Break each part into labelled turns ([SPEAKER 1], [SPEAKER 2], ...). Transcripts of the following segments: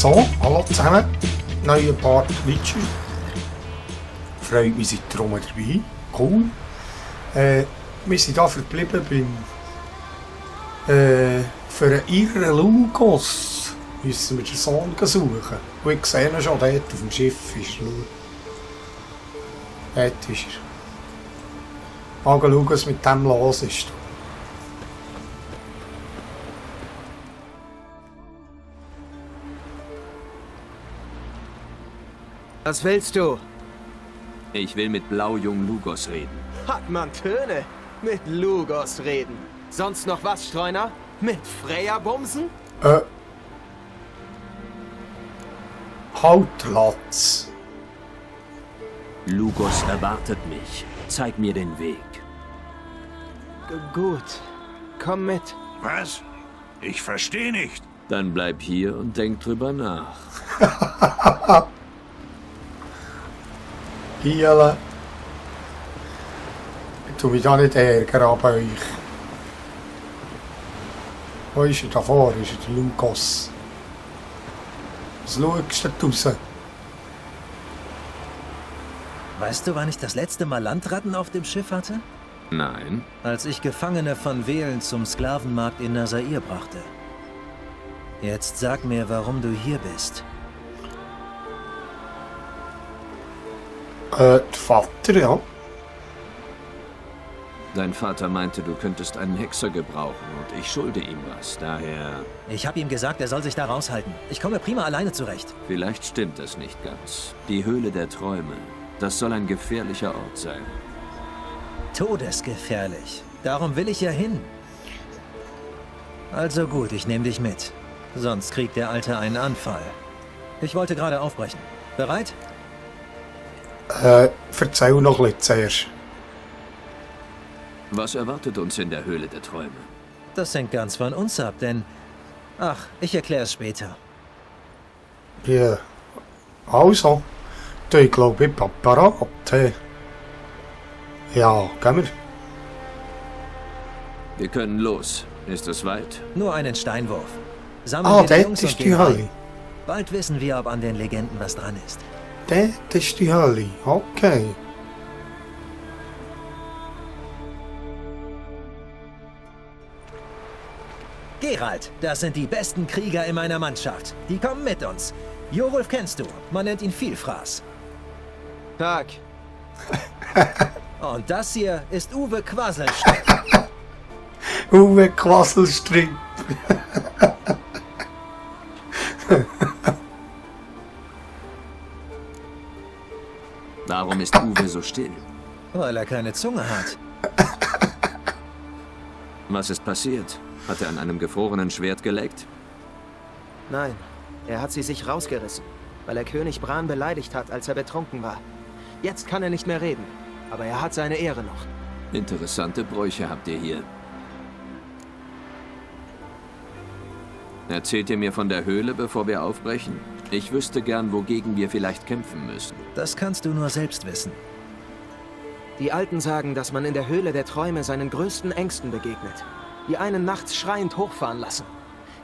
[SPEAKER 1] So, hallo zusammen. Neuer Part Witcher. Freut mich, seid ihr rum dabei. Cool. Wir sind hier verblieben für einen irren Lugos. Müssen wir den Sohn suchen. Und ich sehe ihn schon dort auf dem Schiff. Dort ist er. Mal schauen, was mit dem los ist.
[SPEAKER 2] Was willst du?
[SPEAKER 3] Ich will mit Blaujung Lugos reden.
[SPEAKER 2] Hat man Töne? Mit Lugos reden. Sonst noch was, Streuner? Mit Freya bumsen?
[SPEAKER 1] Halt, Latz.
[SPEAKER 3] Lugos erwartet mich. Zeig mir den Weg.
[SPEAKER 2] Gut. Komm mit.
[SPEAKER 4] Was? Ich verstehe nicht.
[SPEAKER 3] Dann bleib hier und denk drüber nach.
[SPEAKER 1] Giele. Ich tue mich da nicht ärgern an euch. Wo ist er da vor? Ist er der Lugos? Was schaust du da raus?
[SPEAKER 5] Weißt du, wann ich das letzte Mal Landratten auf dem Schiff hatte?
[SPEAKER 3] Nein.
[SPEAKER 5] Als ich Gefangene von Velen zum Sklavenmarkt in Nasair brachte. Jetzt sag mir, warum du hier bist.
[SPEAKER 1] Der Vater, ja.
[SPEAKER 3] Dein Vater meinte, du könntest einen Hexer gebrauchen und ich schulde ihm was. Daher...
[SPEAKER 5] Ich habe ihm gesagt, er soll sich da raushalten. Ich komme prima alleine zurecht.
[SPEAKER 3] Vielleicht stimmt es nicht ganz. Die Höhle der Träume. Das soll ein gefährlicher Ort sein.
[SPEAKER 5] Todesgefährlich. Darum will ich ja hin. Also gut, ich nehme dich mit. Sonst kriegt der Alte einen Anfall. Ich wollte gerade aufbrechen. Bereit?
[SPEAKER 1] Erzähl noch ein bisschen zuerst.
[SPEAKER 3] Was erwartet uns in der Höhle der Träume?
[SPEAKER 5] Das hängt ganz von uns ab, denn... Ach, ich erkläre es später.
[SPEAKER 1] Ja. Also. Ich glaube, ich bin parat. Ja, gehen wir.
[SPEAKER 3] Wir können los. Ist es weit?
[SPEAKER 5] Nur einen Steinwurf. Sammeln wir die
[SPEAKER 1] dort
[SPEAKER 5] Jungs und
[SPEAKER 1] ist die
[SPEAKER 5] gehen rein.
[SPEAKER 1] Hölle.
[SPEAKER 5] Bald wissen wir, ob an den Legenden was dran ist.
[SPEAKER 1] Dort ist die Hölle. Okay.
[SPEAKER 5] Geralt, das sind die besten Krieger in meiner Mannschaft. Die kommen mit uns. Jorulf kennst du. Man nennt ihn Vielfraß.
[SPEAKER 2] Tag.
[SPEAKER 5] Und das hier ist Uwe Quasselstrick.
[SPEAKER 1] Uwe Quasselstrick.
[SPEAKER 3] Warum ist Uwe so still?
[SPEAKER 5] Weil er keine Zunge hat.
[SPEAKER 3] Was ist passiert? Hat er an einem gefrorenen Schwert geleckt?
[SPEAKER 2] Nein, er hat sie sich rausgerissen, weil er König Bran beleidigt hat, als er betrunken war. Jetzt kann er nicht mehr reden, aber er hat seine Ehre noch.
[SPEAKER 3] Interessante Bräuche habt ihr hier. Erzählt ihr mir von der Höhle, bevor wir aufbrechen? Ich wüsste gern, wogegen wir vielleicht kämpfen müssen.
[SPEAKER 5] Das kannst du nur selbst wissen.
[SPEAKER 2] Die Alten sagen, dass man in der Höhle der Träume seinen größten Ängsten begegnet, die einen nachts schreiend hochfahren lassen.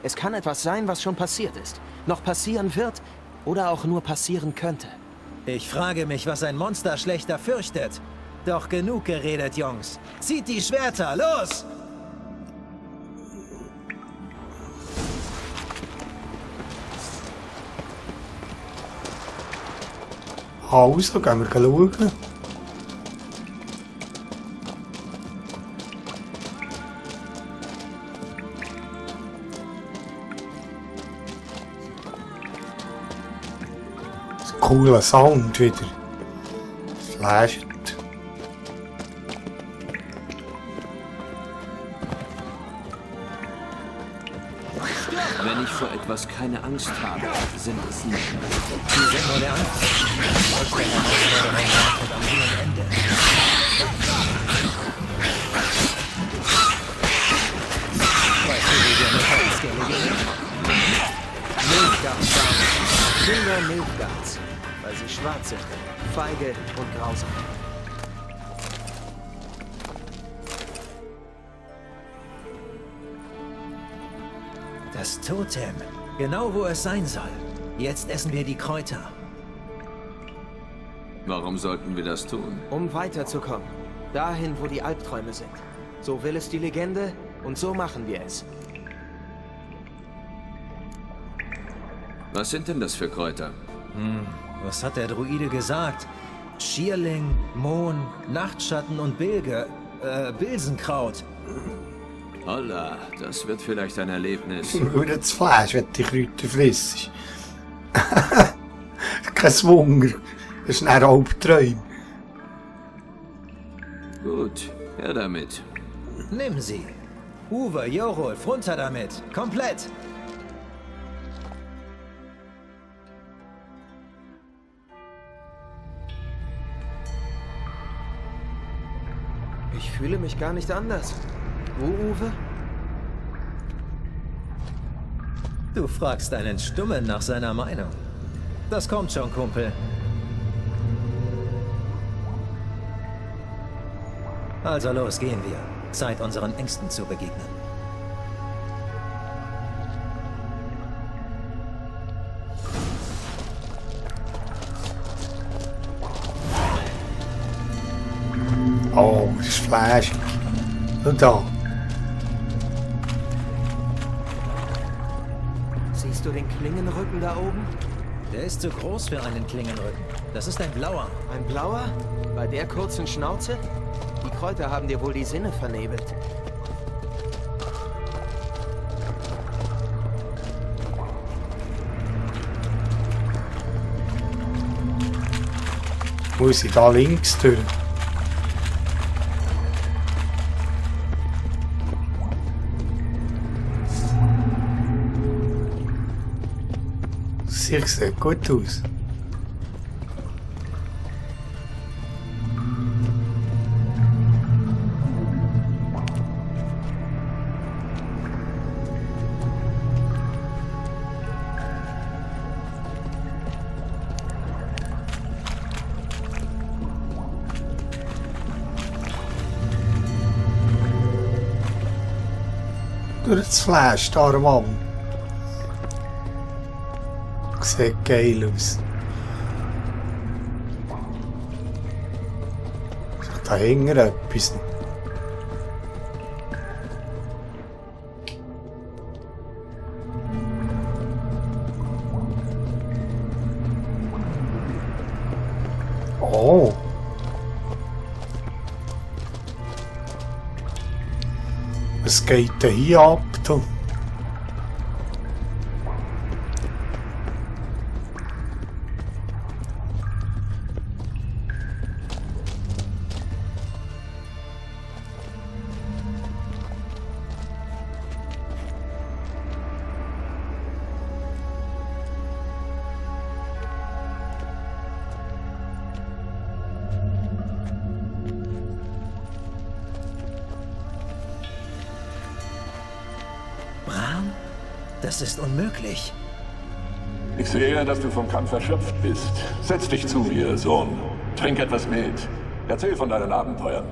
[SPEAKER 2] Es kann etwas sein, was schon passiert ist, noch passieren wird oder auch nur passieren könnte.
[SPEAKER 5] Ich frage mich, was ein Monster schlechter fürchtet. Doch genug geredet, Jungs. Zieht die Schwerter, los!
[SPEAKER 1] Also, gehen wir schauen. Cooler Sound wieder. Flasht.
[SPEAKER 3] Wenn ich vor etwas keine Angst habe, sind es sie.
[SPEAKER 5] Sie sind nur der Anfang. Aus der Herausforderung wartet am hohen Ende. Weißt du, wie wir mit Holzgänge gehen?
[SPEAKER 2] Nilfgaard-Samen. Kinder Nilfgaards, weil sie schwarz sind, feige und grausam.
[SPEAKER 5] Das Totem. Genau wo es sein soll. Jetzt essen wir die Kräuter.
[SPEAKER 3] Warum sollten wir das tun?
[SPEAKER 2] Um weiterzukommen. Dahin, wo die Albträume sind. So will es die Legende und so machen wir es.
[SPEAKER 3] Was sind denn das für Kräuter?
[SPEAKER 5] Was hat der Druide gesagt? Schierling, Mohn, Nachtschatten und Bilsenkraut.
[SPEAKER 3] Holla, das wird vielleicht ein Erlebnis.
[SPEAKER 1] Nur das Fleisch, wenn du die Kräuter frisst. Kein Wunder. Das ist ein Albtraum.
[SPEAKER 3] Gut, her damit.
[SPEAKER 5] Nimm sie. Uwe, Jorulf, runter damit. Komplett.
[SPEAKER 2] Ich fühle mich gar nicht anders. Wo, Uwe?
[SPEAKER 5] Du fragst einen Stummen nach seiner Meinung. Das kommt schon, Kumpel. Also los, gehen wir. Zeit, unseren Ängsten zu begegnen.
[SPEAKER 1] Oh, das ist Fleisch. Und da.
[SPEAKER 2] Siehst du den Klingenrücken da oben?
[SPEAKER 5] Der ist zu groß für einen Klingenrücken. Das ist ein blauer.
[SPEAKER 2] Ein blauer? Bei der kurzen Schnauze? Die Kräuter haben dir wohl die Sinne vernebelt.
[SPEAKER 1] Muss ich da links durch? Sieht gut aus. Durch das Fleisch da am Wand. Sieht geil aus. Da hängt etwas. Oh. Was geht denn hier ab? Da?
[SPEAKER 5] Bram? Das ist unmöglich.
[SPEAKER 6] Ich sehe, dass du vom Kampf erschöpft bist. Setz dich zu mir, Sohn. Trink etwas mit. Erzähl von deinen Abenteuern.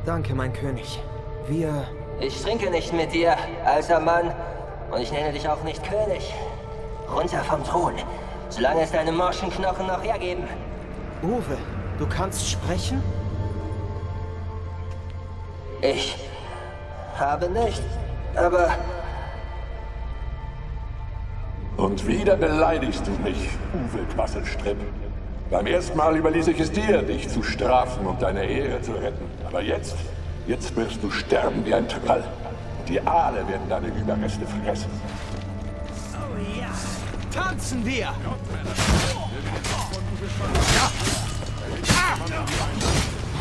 [SPEAKER 2] Danke, mein König. Wir...
[SPEAKER 7] Ich trinke nicht mit dir, alter Mann. Und ich nenne dich auch nicht König. Runter vom Thron, solange es deine morschen Knochen noch hergeben.
[SPEAKER 2] Uwe, du kannst sprechen?
[SPEAKER 7] Ich habe nicht, aber...
[SPEAKER 6] Und wieder beleidigst du mich, Uwe Quasselstripp. Beim ersten Mal überließ ich es dir, dich zu strafen und deine Ehre zu retten. Aber jetzt wirst du sterben wie ein Trall. Und die Aale werden deine Überreste fressen.
[SPEAKER 2] Oh ja! Tanzen wir!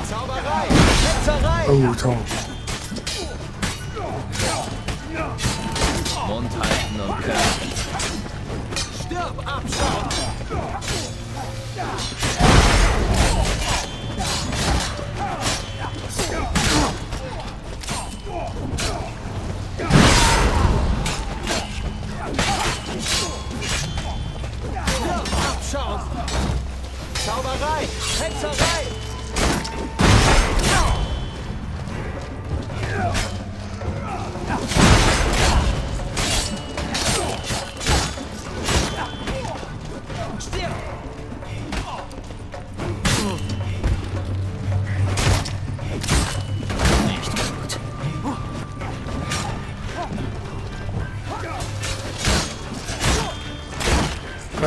[SPEAKER 2] Zauberei! Hetzerei!
[SPEAKER 1] Oh, da.
[SPEAKER 3] Mund halten und kämpfen.
[SPEAKER 2] Stirb, Abschau! Stirb, Abschau! Zauberei! Hetzerei!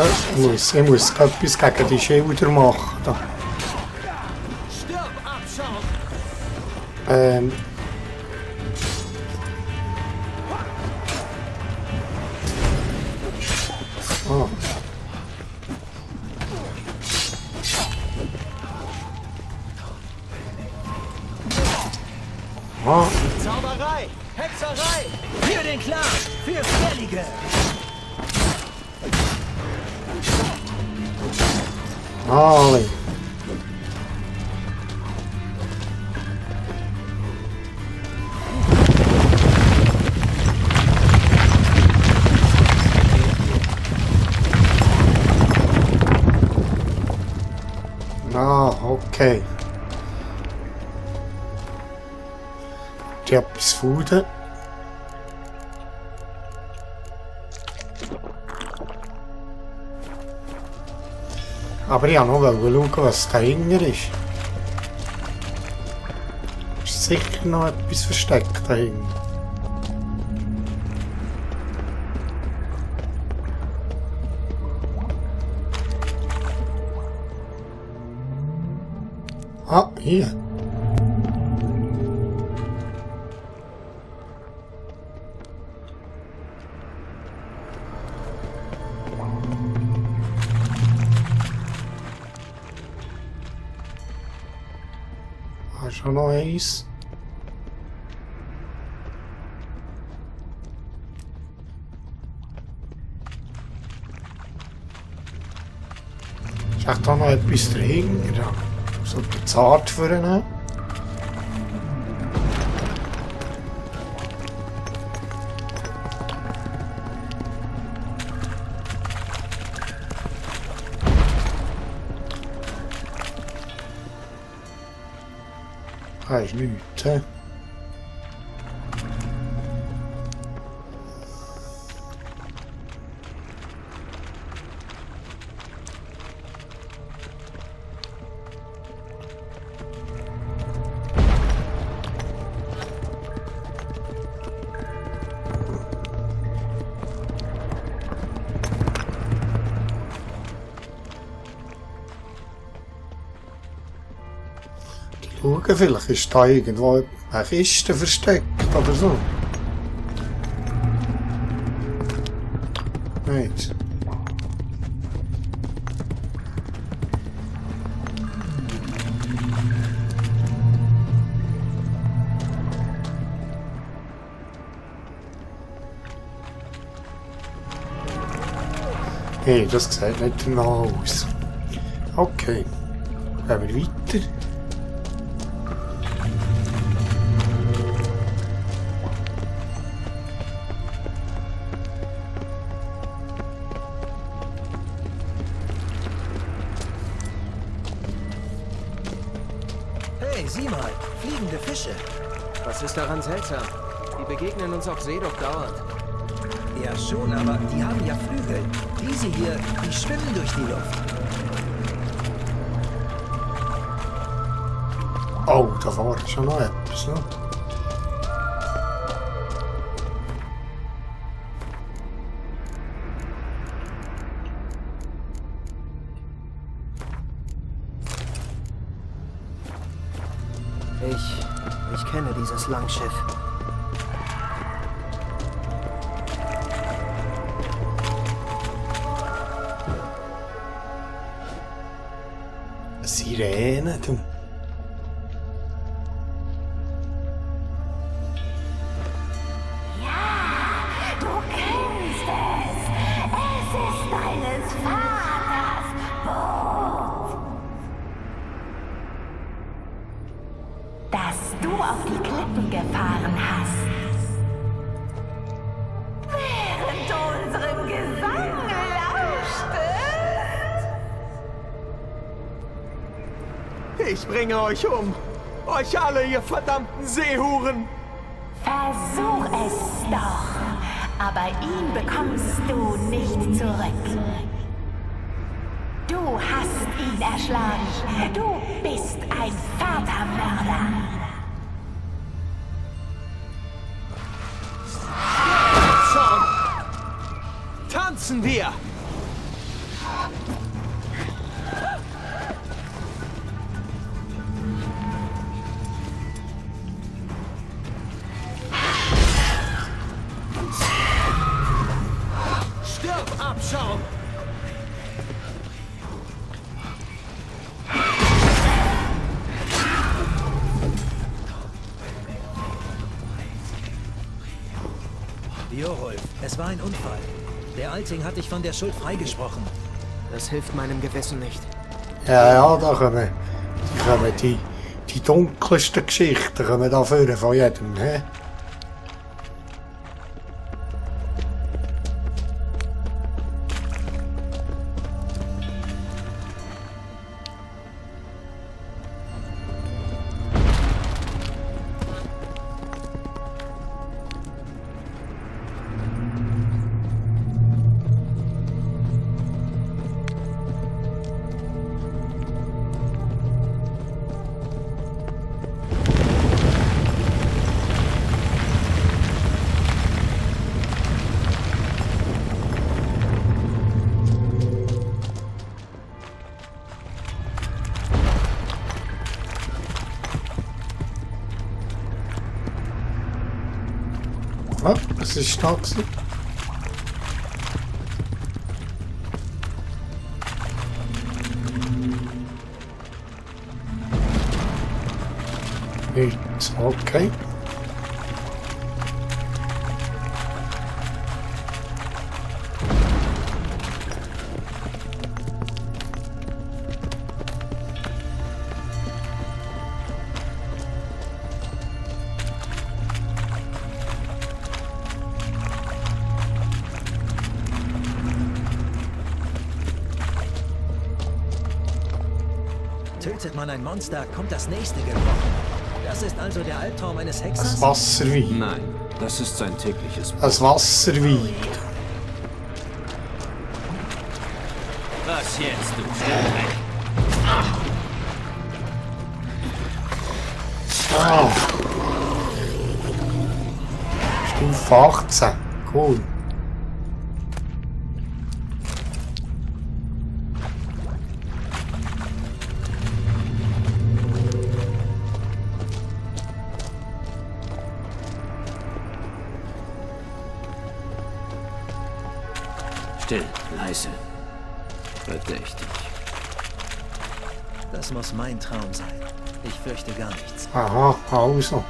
[SPEAKER 1] Ich muss etwas gegen die Schilder machen. Da.
[SPEAKER 2] Stirb, Abschaum!
[SPEAKER 1] Ah. Ah.
[SPEAKER 2] Zauberei! Hexerei!
[SPEAKER 5] Für den Clan! Für Fällige!
[SPEAKER 1] Ali. Ah, okay. Ich habe etwas gefunden. Aber ich wollte noch schauen, was dahinter ist. Ist sicher noch etwas versteckt dahinter. Ah, hier. Schon noch eins. Ist echt da noch etwas dahinter? So bezahlt für ihn. Ist nichts, hä? Schauen, vielleicht ist da irgendwo eine Kiste versteckt oder so. Nicht. Hey, das sieht nicht danach aus. Okay, gehen wir weiter.
[SPEAKER 5] Hey, sieh mal, fliegende Fische.
[SPEAKER 2] Was ist daran seltsam? Die begegnen uns auf See doch dauernd.
[SPEAKER 5] Ja schon, aber die haben ja Flügel. Diese hier, die schwimmen durch die Luft.
[SPEAKER 1] Oh, da war schon noch etwas, ne?
[SPEAKER 2] Ich kenne dieses Langschiff.
[SPEAKER 1] Sirene, du.
[SPEAKER 8] Du kennst es. Es ist deines Vaters Boot. Das du auf die Klippen gefahren hast. Während du unserem Gesang lauschtest.
[SPEAKER 2] Ich bringe euch um. Euch alle, ihr verdammten Seehuren.
[SPEAKER 8] Versuch es doch. Aber ihn bekommst du nicht zurück. Du hast ihn erschlagen. Du bist ein Vatermörder.
[SPEAKER 2] Schon. Tanzen wir! Abschaum!
[SPEAKER 5] Beowulf, es war ein Unfall. Der Alting hat dich von der Schuld freigesprochen.
[SPEAKER 2] Das hilft meinem Gewissen nicht.
[SPEAKER 1] Ja, da kommen die dunkelsten Geschichten kommen da vorne von jedem. He? Ah, was ist da gewesen? Nichts, okay.
[SPEAKER 5] Tötet man ein Monster, kommt das nächste gebrochen. Das ist also der Albtraum eines
[SPEAKER 1] Ein
[SPEAKER 5] Hexers?
[SPEAKER 1] Wasserwein.
[SPEAKER 3] Nein, das ist sein tägliches Brot.
[SPEAKER 1] Ein Wasserwein.
[SPEAKER 3] Was jetzt, du Schnellrecht?
[SPEAKER 1] Ah. Stufe 18. Cool.
[SPEAKER 3] Still, leise. Verdächtig.
[SPEAKER 5] Das muss mein Traum sein. Ich fürchte gar nichts.
[SPEAKER 1] Aha, also.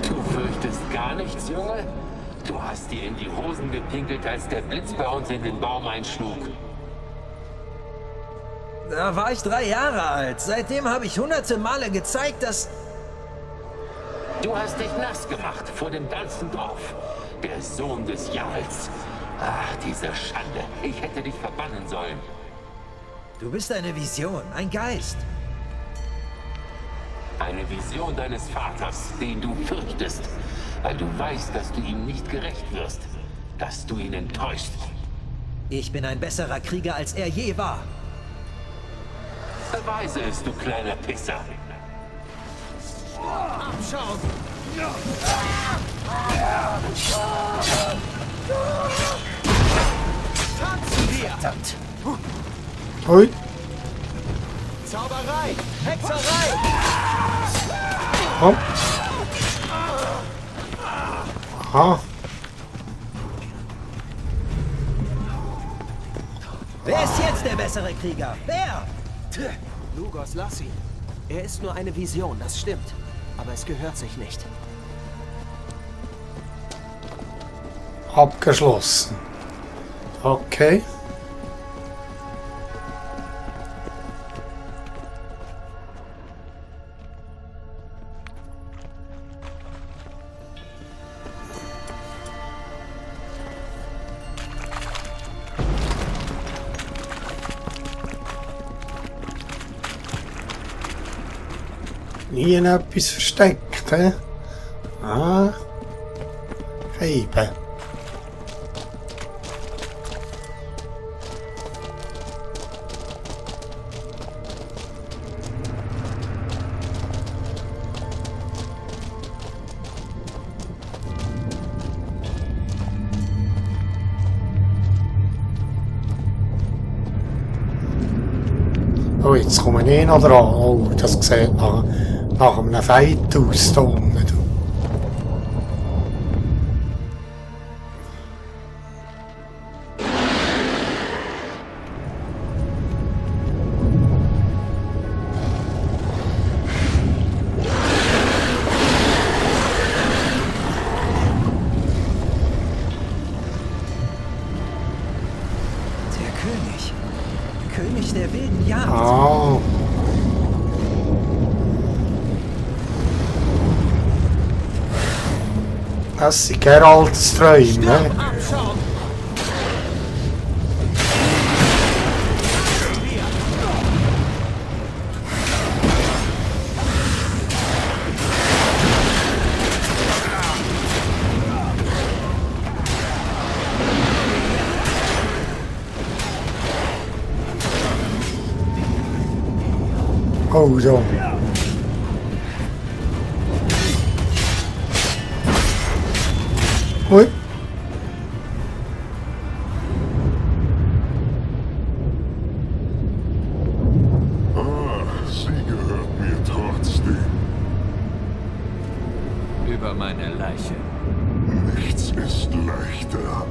[SPEAKER 9] Du fürchtest gar nichts, Junge? Du hast dir in die Hosen gepinkelt, als der Blitz bei uns in den Baum einschlug.
[SPEAKER 5] Da war ich 3 Jahre alt. Seitdem habe ich hunderte Male gezeigt, dass...
[SPEAKER 9] Du hast dich nass gemacht vor dem ganzen Dorf. Der Sohn des Jarls. Ach, diese Schande. Ich hätte dich verbannen sollen.
[SPEAKER 5] Du bist eine Vision, ein Geist.
[SPEAKER 9] Eine Vision deines Vaters, den du fürchtest, weil du weißt, dass du ihm nicht gerecht wirst, dass du ihn enttäuschst.
[SPEAKER 5] Ich bin ein besserer Krieger, als er je war.
[SPEAKER 9] Beweise es, du kleiner Pisser.
[SPEAKER 2] Abschaum! Tanzen wir!
[SPEAKER 5] Verdammt.
[SPEAKER 1] Hui.
[SPEAKER 2] Zauberei! Hexerei!
[SPEAKER 1] Komm. Aha.
[SPEAKER 5] Wer ist jetzt der bessere Krieger? Wer?
[SPEAKER 2] Lugos, lass ihn. Er ist nur eine Vision, das stimmt. Aber es gehört sich nicht.
[SPEAKER 1] Abgeschlossen. Okay. Nie etwas versteckt, hä? Ah. Eben. jetzt komme ich noch dran. Oh, das sieht nach einem Fight aus da unten.
[SPEAKER 5] König der wilden Jagd.
[SPEAKER 1] Ah. Das sind Geralts Träume, ne? Oh, so. Ui.
[SPEAKER 6] Sie gehört mir trotzdem.
[SPEAKER 3] Über meine Leiche.
[SPEAKER 6] Nichts ist leichter.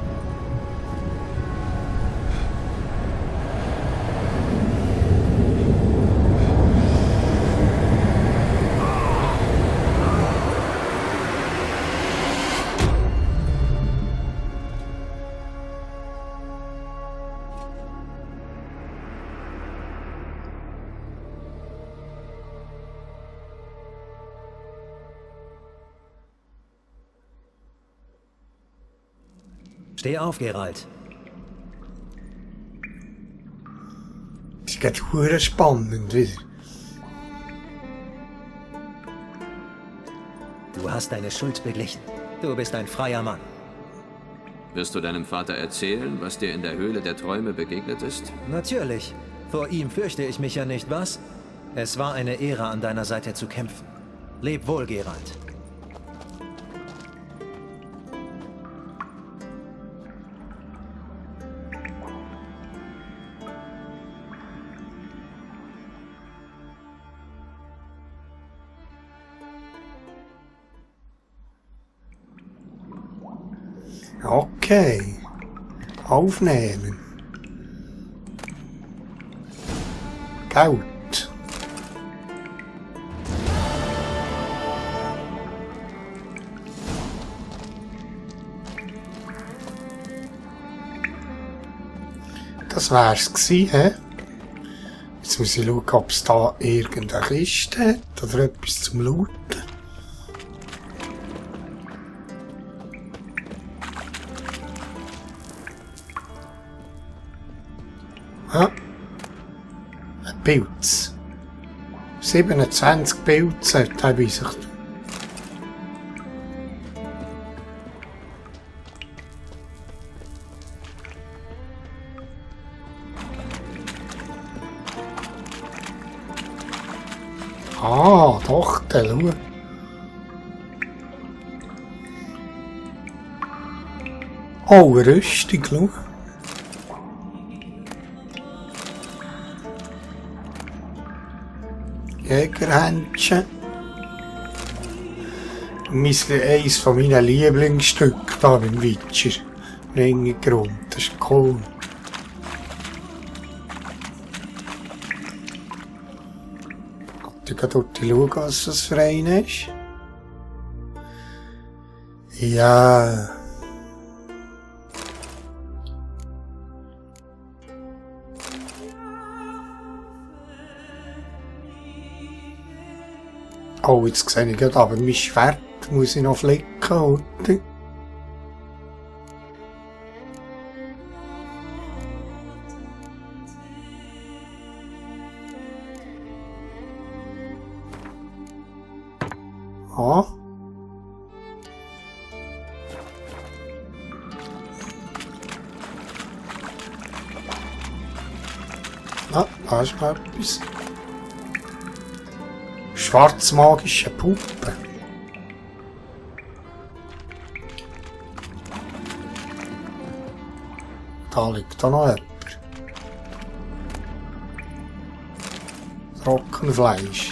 [SPEAKER 5] Steh auf, Geralt.
[SPEAKER 1] Das geht verdammt spannend wieder.
[SPEAKER 5] Du hast deine Schuld beglichen. Du bist ein freier Mann.
[SPEAKER 3] Wirst du deinem Vater erzählen, was dir in der Höhle der Träume begegnet ist?
[SPEAKER 5] Natürlich. Vor ihm fürchte ich mich ja nicht, was? Es war eine Ehre, an deiner Seite zu kämpfen. Leb wohl, Geralt.
[SPEAKER 1] Okay. Aufnehmen. Gut. Das wär's gsi, hä? Jetzt muss ich schauen, ob es da irgendeine Kiste hat oder etwas zum Looten. Ah. Ein Pilz. 27 Pilze hat er bei sich. Ah, doch, der schau. Oh, eine Rüstung, schau. Jägerhändchen. Eines von meinen Lieblingsstücken da beim Witcher. Ringegrund, das ist cool. Ich gehe dort schauen, was das für einen ist. Ja. Oh, jetzt sehe ich gerade, aber mein Schwert muss ich noch flicken, oder? Ah. Ah, da ist noch etwas. Schwarzmagische Puppe. Da liegt da noch jemand. Trockenfleisch.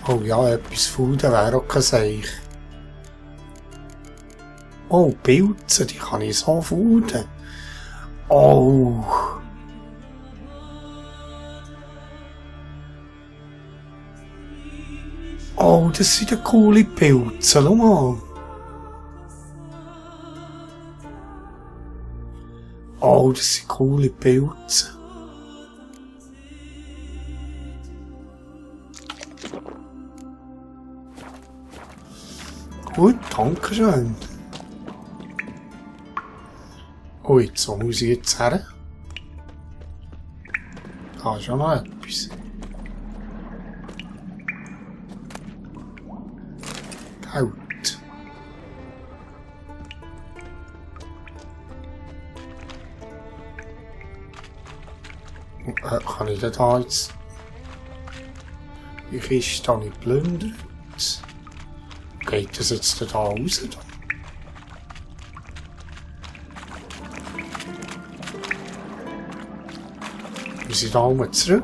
[SPEAKER 1] Oh ja, etwas Fuden wäre auch kein Seich. Oh, Pilze, die kann ich so fuden. Oh. Oh, das sind ja coole Pilze, schau mal. Oh, das sind coole Pilze. Gut, danke schön. Oh, jetzt, wo muss ich jetzt her? Da ist ja noch etwas. Geld. Kann ich denn da jetzt... Die Kiste habe ich geplündert. Geht das jetzt da raus? Wir sind da oben zurück.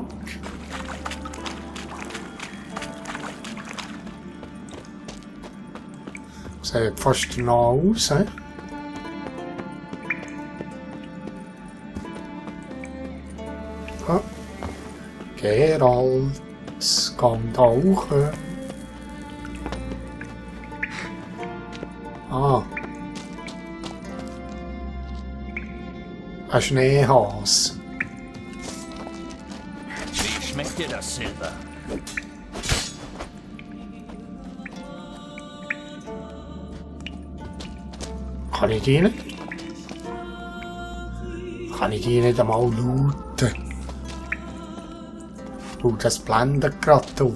[SPEAKER 1] Sieht fast danach aus, he? Ah. Geralt, kann tauchen. Ah. Ein Schneehase.
[SPEAKER 4] Wie schmeckt dir das Silber?
[SPEAKER 1] Kann ich die nicht? Kann ich die nicht einmal looten? Das blendet gerade, du.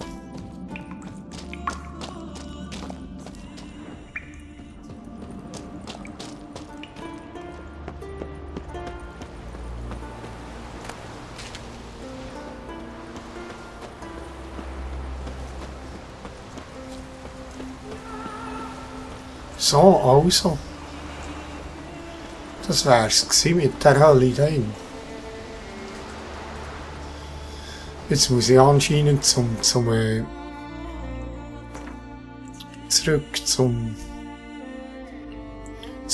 [SPEAKER 1] So, also. Das wär's gewesen mit der Hölle drin. Jetzt muss ich anscheinend zurück zum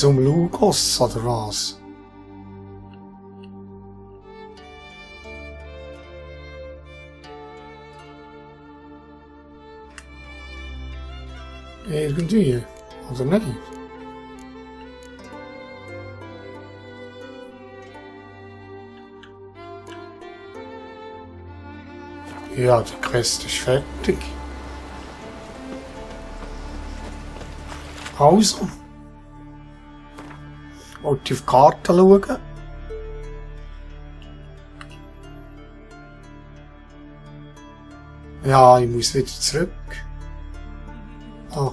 [SPEAKER 1] Lugos, oder was? Irgendwie, oder nicht? Ja, die Quest ist fertig. Also. Wollte ich auf die Karte schauen? Ja, ich muss wieder zurück. Ah.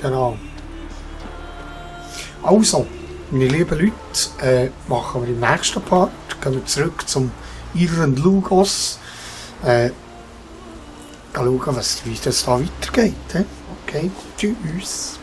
[SPEAKER 1] Genau. Also, meine lieben Leute, machen wir im nächsten Part. Gehen wir zurück zum Iron Lugos. Schauen, wie das da weitergeht. Okay, tschüss.